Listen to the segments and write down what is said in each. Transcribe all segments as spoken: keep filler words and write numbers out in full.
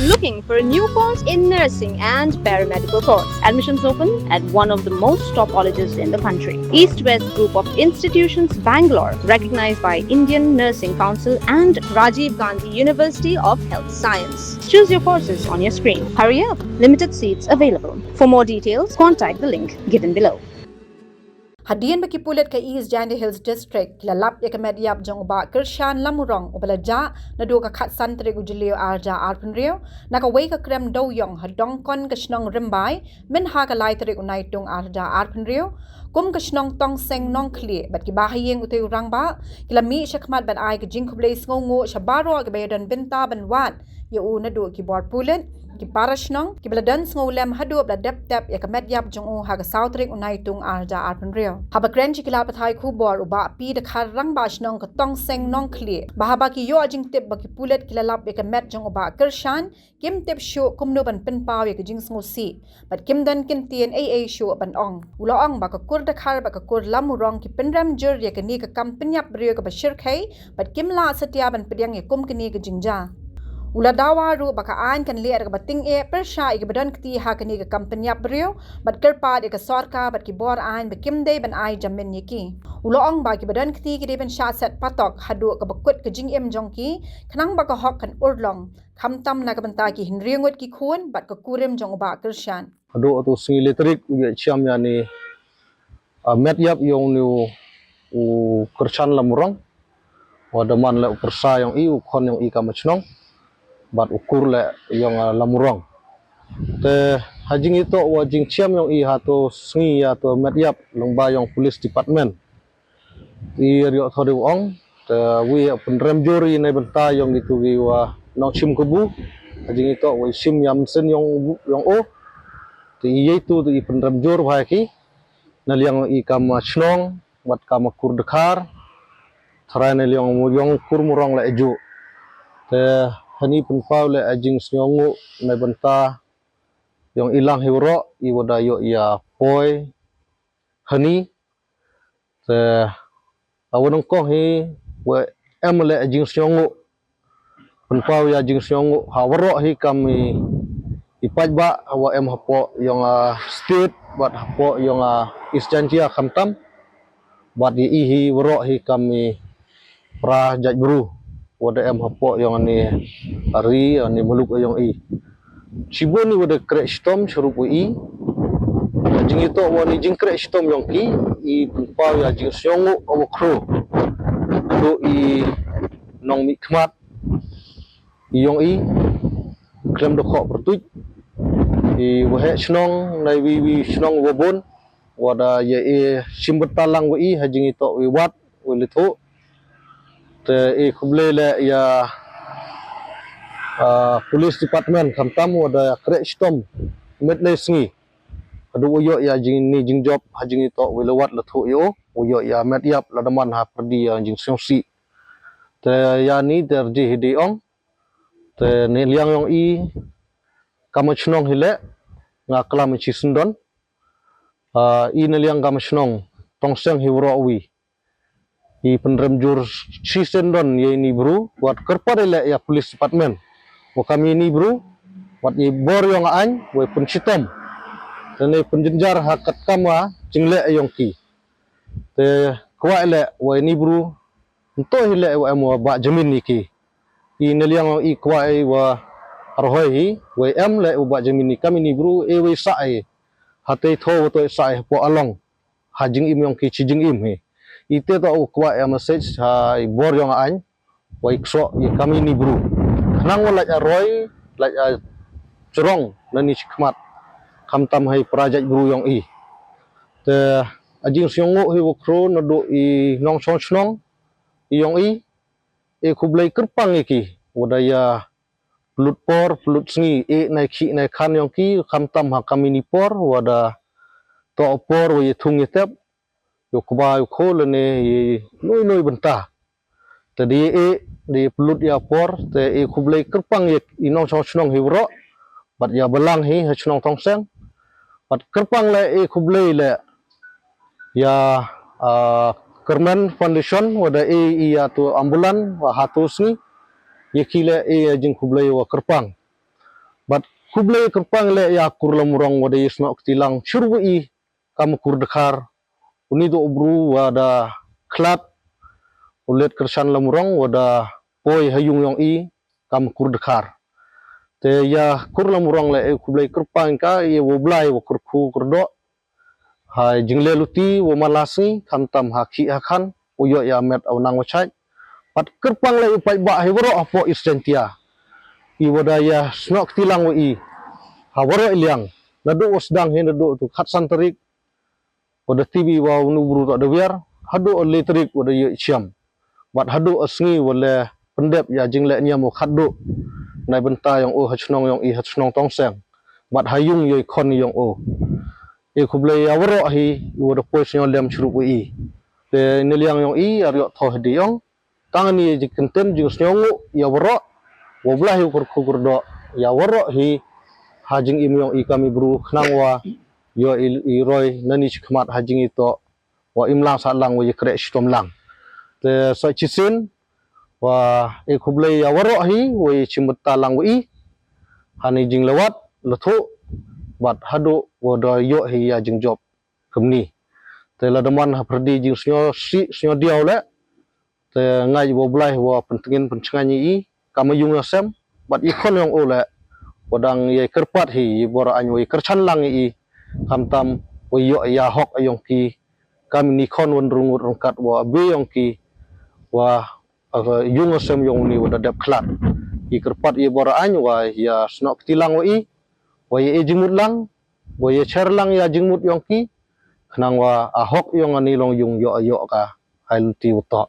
Looking for a new course in nursing and paramedical course? Admissions open at one of the most top colleges in the country. East West Group of Institutions Bangalore, recognized by Indian Nursing Council and Rajiv Gandhi University of Health Science. Choose your courses on your screen. Hurry up, limited seats available. For more details, contact the link given below. Hadien ba ki pulit ka East Jaintia Hills District ki la lap ïa ka met ïap jong u Bah Kyrshan Lamurong uba la jah naduh ka khatsan tarik u Jylliew arhajar arphew hynriew na kawei ka krem dewïong ha Dongkon ka shnong Rymbai mynha ka lai tarik u Naitung arhajar arphew hynriew, kum ka shnong Tongseng Nongkhlieh bad ki bahaïing utei u rangbah ki la mih shakhmat ban ai ka jingkhublei sngewnguh sha baroh kiba ïadon bynta ban wad ïa u naduh ki bor pulit, ki para shnong kiba la don sngewlem haduh ba la dep tep ïa ka met ïap jong u ha ka saw tarik u Naitung arhajar arphew hynriew. Haba kren sha ki lad pathai khubor u Bah P Dkhar, rangbah shnong ka Tongseng Nongkhlieh, ba haba ki ïoh jingtip ba ki pulit ki la lap ïa ka met jong u Bah Kyrshan, kim tip shuh kumno ban pynpaw ïa ka jingsngewsih bad kim don kyntien ei ei shuh ban ong. U la ong ba ka kur Dkhar bad ka kur Lamurong ki pynrem jur ïa kane ka kam pynïap briew kaba shyrkhei bad kim lah satia ban pdiang ïa kum kane ka jingjia. U la dawa ruh ba ka aiñ kan leh da kaba tyngeh pyrshah ïa kiba don kti ha kane ka kam pynïap briew bad kyrpad ïa ka sorkar bad ki bor aiñ ba kim dei ban ai jamin ïa ki. U la ong ba kiba don kti ki dei ban shah set patok haduh kaba kut ka jingim jong ki khnang ba ka hok kan urlong, khamtam na ka bynta ki hynriew ngut ki khun bad ka kurim jong u Bah Kyrshan. Haduh tu sngi le tarik u ïa chiam ïa ni, ah, met ïap ïong ni u, u Kyrshan Lamurong. Wa da man le u pyrsa ïong i, u khon ïong i kama chnong. Bad u kur le ïong, ah, Lamurong. Te ha jingïatoh wa jingchiam ïong i ha tu sngi ïa tu met ïap lyngba ïong police department. I ïoh thoh de ong, te wi ïa pynrem jur i na bynta ïong itu wi wa nongshim kabu. Ha jingïatoh wa i shim ïa mynsiem ïong u, ïong u. Te i ïa itu te i pynrem jur bha ki. Na liang i kama chnong, wat kama kur Dkhar. Tharai na liang mu ïong kur Murong le eju. Te hani pynpaw le a jingsngewnguh na bynta ïong i lang hi waroh, i wa da ïoh ïa poi. Hani, te, a wa nyngkong hi, wa em le a jingsngewnguh. Pynpaw ïa jingsngewnguh, ha waroh hi kam i, i paidbah, wa em hapoh ïong, ah, state, bad hapoh ïong, ah, East Jaintia khamtam. Bad i, i hi waroh hi kam i pra jaitbru. Wa da em hapoh ïong ani ri, ani muluk ïong i. Shibun i wa da kreh shitom, sharup u i. Jingïatoh wa ni jingkreh shitom ïong ki, i pynpaw ïa jingsngewnguh wa khro. Tu i nongmihkhmat, i ïong i, khlem da khoh pyrtuit. I wa heh chnong, na wi wi chnong wa bun. Wa da ïa i shim bynta lang wa i, ha jingïatoh wi wat, wi lithuh. Te i khublei le ïa, ah, police department khamtam wa da kreh shitom. Met le sngi. Haduh u ïoh ïa jing ni jingjop, ha jingïatoh wi le wat lithuh ïa u. U ïoh ïa met ïap la da man ha pyrdi ïa jingsngewsih. Te ïa ni te rji hi di ong. Te ni liang ïong i kama chnong hi le nga klam i chi syndon. Ah, i na liang kama chnong Tongseng hi waroh wi. I pynrem jur chi syndon ïa ini bru, wat kyrpad i le ïa police department. Wa kam ini bru, wat i bor ïong aiñ, wa i pynshitom. Te ne pynjynjar ha kat kama jingle ïong ki. Te kwah i le wa ini bru, nto hi le wa em wa bah jamin i ki. I na liang i kwah i wa rhoi hi, wa em le wa bah jamin i kam ini bru, e wa i sa i. Hatei tho wa to i sa i hapoh along. Ha jingim ïong ki chi jingim hi. I te to u kwah ïa message ha i bor ïong aiñ. Wa i ksoh i kam ini bru. Nang wa lait a roi, lait a jrong, na ni chi khmat. Khamtam ha i pra jaitbru ïong i. Te a jingsngewnguh hi wa khro naduh i nongshong chnong. I ïong i. I khublei kyrpang i ki. Wa da ïa pynlut por, pynlut sngi, i nai khih nai khan ïong ki, khamtam ha kam ini por, wa da to por, wa ïa thung ïa tep, ïa kba ïa kho lane ïa noi noi bynta. Te di i, di pynlut ïa por, te i khublei kyrpang ïa i nongshong chnong hi waroh, bad ïa balang hi ha chnong Tongseng, bad kyrpang le i khublei le ïa, ah, Kyrmen Foundation, wa da i, i ïa tu ambulan, wa ha tu sngi, ïa ki le i ïa jingkhublei wa kyrpang. Bad khublei kyrpang leh ïa kur Lamurong wa da ïasnoh kti lang shuh wa i kam kur dkhar. Uni da u bru wa da khlad u let kyrshan Lamurong wa da poi ha yung yong i kam kur dkhar. Te ïa kur Lamurong leh e khublei kyrpang ka ïa wa Blai wa kyrkhu kyrdoh ha jingle luti wa malasi khamtam ha khih ha khan u ïoh ïa met u nang wa chait. Bad kyrpang leh u paidbah hi waroh hapoh East Jaintia i wa da ïasnoh kti lang wa i ha waroh i liang, naduh wa sdang hi naduh tu khatsan tarik wa da tibi wa unu bru ta da wiar, haduh le tarik wa da ïoh chiam. Bad haduh a sngi wa le pyndep ïa jingleh niam u khatduh nai bynta yong u ha chnong yong i ha chnong Tongseng bad ha yung yoi khon yong u. E khublei ïa waroh hi i wa da poi sñiaw lem chrup wa i. Te ne liang yong i ar ïoh thoh di yong tang ni ji kyntem jing sñiaw ngu ïa waroh wa Blai hi u kyrkhu kyrdoh ïa waroh hi ha jingim yong i kam i bru khnang wa ïoh i, i roi nani chi khmat ha jingitoh wa im lang sah lang wa ïa kreh shitom lang. Te sa chi sin wa e khublei ïa waroh hi wa ïa chim bynta lang wa i hani jinglewat lethuh bad haduh wa da ïoh hi ïa jingjop kumni. Te la da man ha pyrdi jingsñiaw sih sñiaw diaw leh te ngai wa Blai wa pyntngin pynchngaiñ i kam a yung a sem bad i khon yong u leh wa dang ïa kyrpad hi i bor aiñ wa i kyrchan lang i khamtam wa ïoh ïa hok yong ki kam ni khon wan rungut rungkat wa be yong ki wa yung a sem yong ni wa da dep khlad. I kyrpad i bor aiñ wa ïa snoh kti lang wa i wa ïa e jingmut lang wa ïa cher lang ïa jingmut yong ki khnang wa a hok yong ani long yung ïoh ïoh ka hai luti u toh.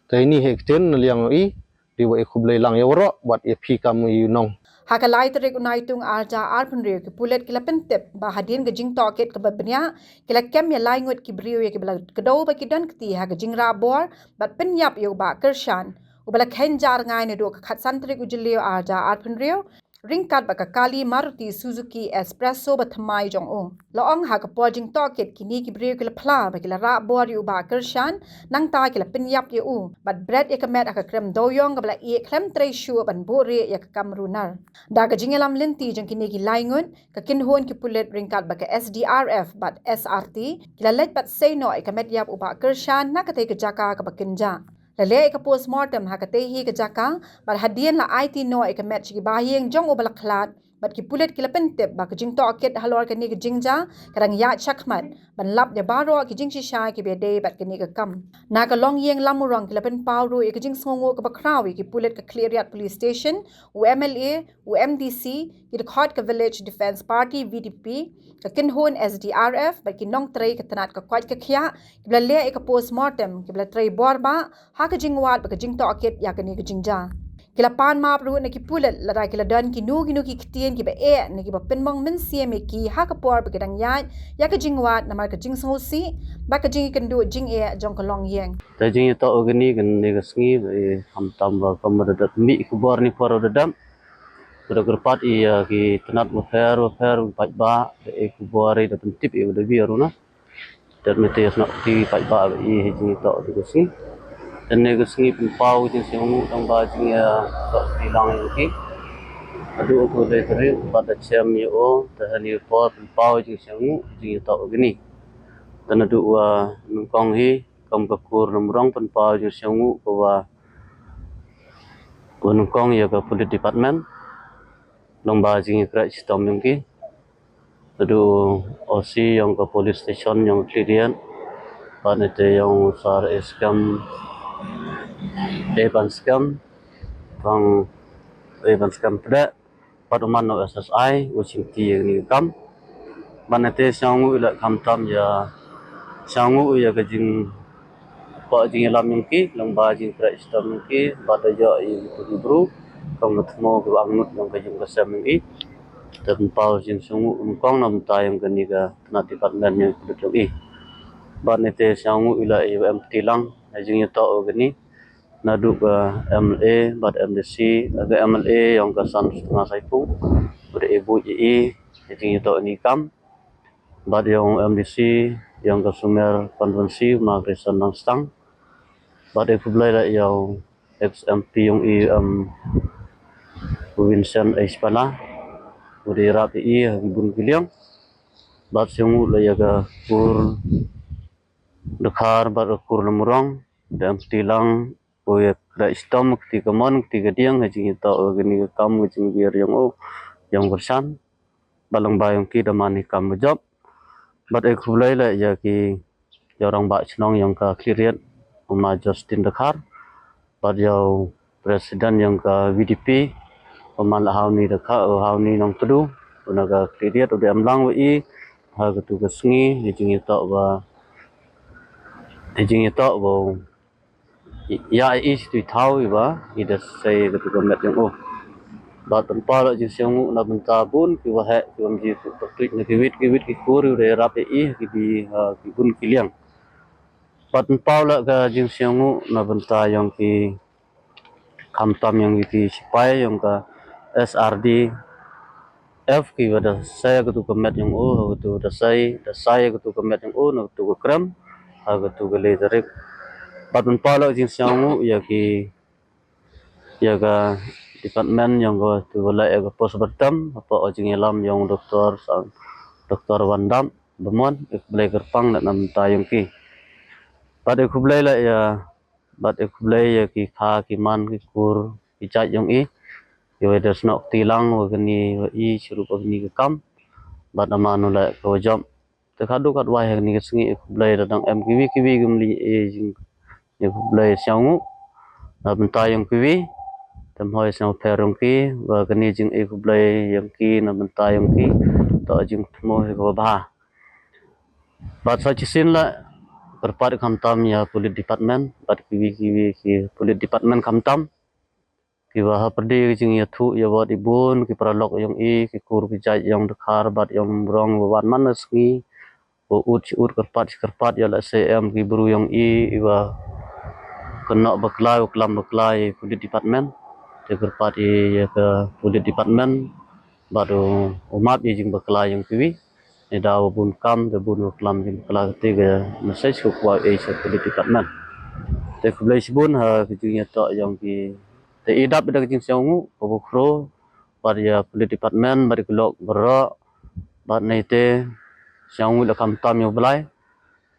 Te ini he ktien na liang i di wa e khublei lang ïa waroh bad ïa phi kam i nong. Ha ka lai tarik u Naitung arja arphew hynriew ki pulit ki la pyntip ba hadien ka jingtohkit kaba bniah ki la kem ïa lai ngut ki briew ïa kiba la kdew ba ki don kti ha ka jingrah bor bad pynïap ïa u Bah Kyrshan uba la khein jar ngai naduh ka khatsan tarik u Jylliew arja arphew hynriew ryngkat bad ka kali Maruti Suzuki Espresso ba thymmai jong u. La ong ha ka por jingtohkit kini ki briew ki la phla ba ki la rah bor ïa u Bah Kyrshan nangta ki la pynïap ïa u bad bret ïa ka met ha ka krem dewiong kaba la ïeh khlem trei shuh ban buhrieh ïa ka kam runar. Da ka jingïalam lynti jong kini ki lai ngut ka kynhun ki pulit ryngkat bad ka S D R F bad S R T ki la leit bad sei noh ïa ka met ïap u Bah Kyrshan na katei ka jaka kaba kynjah. La leh ïa ka postmortem ha katei hi ka jaka bad hadien la aiti noh ïa ka met sha ki bahaïing jong uba la khlad bad ki pulit ki la pyntip ba ka jingtohkit halor kane ka jingjia ka dang ïaid shakhmat ban lap ïa baroh ki jingshisha kiba ïadei bad kane ka kam. Na ka longïing Lamurong ki la pynpaw ruh ïa ka jingsngewnguh kaba khraw ïa ki pulit ka Khliehriat Police Station, u M L A, u M D C, ki dkhot ka Village Defence Party V D P, ka kynhun S D R F bad ki nongtrei ka tnat ka koit ka khiah kiba la leh ïa ka postmortem kiba la trei bor bah ha ka jingwad bad ka jingtohkit ïa kane ka jingjia. Ki la pan map ruh na ki pulit lada ki la don kino kino ki ktien kiba eh ne kiba pynmong mynsiem ïa ki ha ka por ba ki dang ïaid ïa ka jingwad namar ka jingsngewsih bad ka jingïakynduh jingeh jong ka longïing. Te jingïatoh u kani kane ka sngi ba i khamtam ba kam ba da dap mih khubor ni por da dap. Ba da kyrpad ïa ki tnat bapher bapher ba paidbah da i khubor i da pyntip i ba da biar u na. Dep mete snoh kti paidbah ba i hi jingïatoh u ka sngi. Te ne ka sngi pynpaw jingsngewnguh tang ba jingïatoh kti lang ïa ki. Haduh u khlei kari bad da chem ïa u te hani por pynpaw jingsngewnguh jingïatoh u kani. Te naduh wa nyngkong hi kam ka kur Lamurong pynpaw jingsngewnguh ka wa wa nyngkong ïa ka police department long ba jingïakhreh shitom yong ki. Tadu O C yong ka police station yong Khliehriat bad ite yong sar eskam e ban skam bang e ban skam pde bad u man u S S I u chingti ïa kani ka kam. Ban ite sñiaw nguh ila khamtam ïa sñiaw nguh ïa ka jing pok jingïalam yong ki long ba jingkhreh shitom yong ki bad da ïoh ïa ki tu ki bru kam ka thmo ki ba angnud yong ka jong ka sem yong i. Te pynpaw jingsñiaw nguh nyngkong na bynta yong kani ka tnat department yong ki lut yong i. Bad ite sñiaw nguh ila i ba em kti lang ha jingïatoh u kani. Naduh ka M L A bad M D C, ka M L A yong ka San Sutnga Saipung, bad e buit i, i jingïatoh ni kam. Bad yong M D C yong ka Sumer Constituency, Margaret Sandang Stang. Bad e khublei la yong ex M P yong i, em, Vincent H Pala. u dei rap i ha ki bun ki liang. Bad sngewthuh la ïa ka kur Dkhar bad ka kur Lamrong da em kti lang u ïa kra istom kti ka mon kti ka diang ha jingïatoh ka ni ka kam ka jingbiar ïong u ïong Kyrshan. Bad lang ba ïong ki da man i kam ba jop. Bad e khublei la ïa ki ïa u rangbah chnong ïong ka Khliehriat u ma Justin Dkhar. Bad ïa u president ïong ka V D P u ma la Hawni Dkhar, u Hawni Nongtdu, u na ka Khliehriat u da em lang wa i ha ka tu ka sngi, i jingïatoh wa i jingïatoh wa ïa i tu i thaw i wa i da sei ka tu ka met ïong u. Bad pynpaw la jingsngewnguh na bynta bun ki waheh ki wam ji tu ka tuid na ki wit ki wit ki kur u da rap i ki bi ha ki bun ki liang. Bad pynpaw la ka jingsngewnguh na bynta ïong ki khamtam ïong ki sipai ïong ka S R D F ki wa da sai ka tu ka met ïong u ha ka tu da sai da sai ka tu ka met ïong u na ka tu ka krem ha ka tu ka lei tarik. Bad pynpaw la jingsngewnguh ïa ki ïa ka department ïong ka tu ka lei ïa ka post bertem apa o jingïalam ïong doktor sang doktor Wandam Bamon e khublei kyrpang na bynta ïong ki. Bad e khublei la ïa bad e khublei ïa ki kha ki man ki kur ki jait ïong i. Ïa wa da snok ti lang wa kani wa i shurup wa kani ka kam. Bad aman u la ka wa jop. Te khadu khat wai ha kani ka sngi e khublei da dang em kiwi kiwi gum li e jing e khublei sngewthuh na bynta ïong kiwi. Te mhoi sngewthuh ïong ki wa kani jing e khublei ïong ki na bynta ïong ki. To jing thmo he ka wa bha. Bad sa shisien la kyrpad khamtam ïa police department bad kiwi kiwi ki police department khamtam ki wa ha pyrdi ka jingïathuh ïa wat i bun ki paralok ïong i ki kur ki jait ïong Dkhar bad ïong Lamrong wa wan man la sngi wa ut shi ut kyrpad shi kyrpad ïa la S A M ki bru ïong i i wa kynnoh bakla wa klam bakla ïa police department. Te kyrpad ïa ka police department bad u map ïa jingbakla ïong kiwi. Ïa da wa bun kam da bun wa klam jingbakla kati ka message ka kwah ïa sa police department. Te khublei shibun ha ka jingïatoh ïong ki te i dap da ka jingsngewnguh ka wa khro bad ïa police department bad ki lok baroh bad nei te sngewthuh la khamtam ïa u Blai.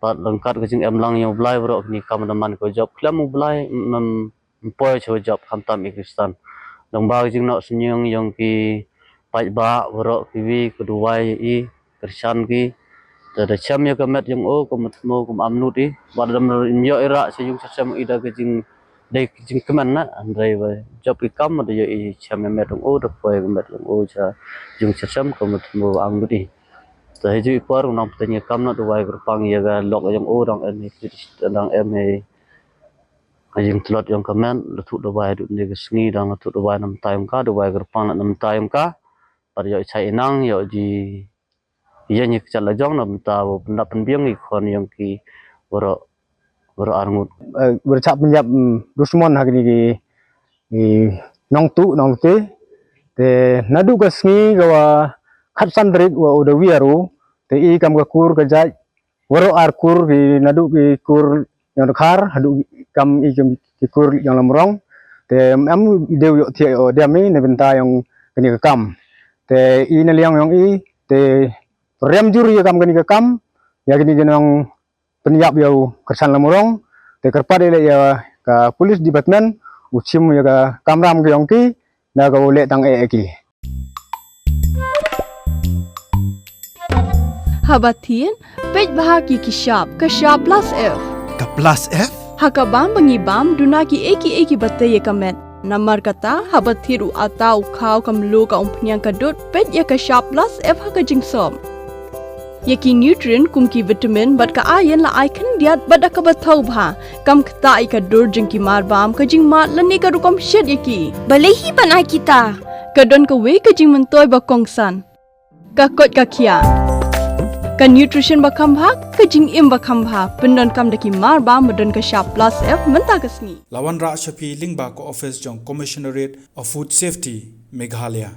Bad ryngkat ka jingem lang ïa u Blai baroh kini kam da man ka jop khlem u Blai mem mpoi sha wa jop khamtam i Khristan. Dang ba ka jingnoh sniang ïong ki paidbah baroh kiwi ka duwai ïa i Khristan ki. Te da chem ïa ka met ïong u ka mut mo ka am nut i. Bad da mer im ïoh i ra sha ïung sha chem i da ka jing dei ka jingkmen na hynrei wa jop i kam da ïoh i chem ïa met ïong u da poi ka met ïong u sha ïung sha chem ka mut mo am nut i. Te ha ju i por u nang pteng ïa kam na duwai kyrpang ïa ka lok ïong u dang em i dang em i Ka jingtlot ïong ka met, la thuh duwai dut ne ka sngi dang la thuh duwai na bynta ïong ka, duwai kyrpang na bynta ïong ka. Pat ïoh i chai i nang, ïoh ji ïeng i kjat la jong na bynta u pyndap pynbiang i khon ïong ki baroh baroh arngut. Baroh chap pynjap dusmon ha kini ki nongtuh nongtei. Te naduh ka sngi ka wa khatsan tarik wa u da wi aru te i kam ka kur ka jait waroh ar kur ki naduh ki kur ïong Dkhar haduh kam i ki kur ïong Lamrong. Te em dei u ïoh thiah ïoh diam i na bynta ïong kani ka kam. Te i na liang ïong i te rem jur ïa kam kani ka kam ïa kani ka nong pynïap ïa u Khristan Lamrong. Te kyrpad ïa ka police department u chim ïa ka kamram ka ïong ki na ka u leh tang eh ki. Haba thied, peit bha ki ki shap, ka shap plus F. Ka plus F? Ha ka bam ba ngi bam, duna ki ei ki ei ki ba tei ïa ka met. Namar kata, haba thied u ata u khaw ka mluh ka umphniang ka dud, peit ïa ka shap plus F ha ka jingsop. Ïa ki nutrient kum ki vitamin bad ka iron la ai khyndiat bad da kaba thaw bha. Kam ktah ïa ka dur jong ki marbam ka jingmad lane ka rukom shet ïa ki. Balei hi ban ai kita? Ka don kawei ka jingmyntoi ba kongsan. Ka koit ka khiah. Ka nutrition ba kham bha, ka jingim ba kham bha. Pyndonkam da ki marbam ba don ka shap plus F mynta ka sngi. La wanrah sha phi lyngba ka office jong Commissionerate of Food Safety, Meghalaya.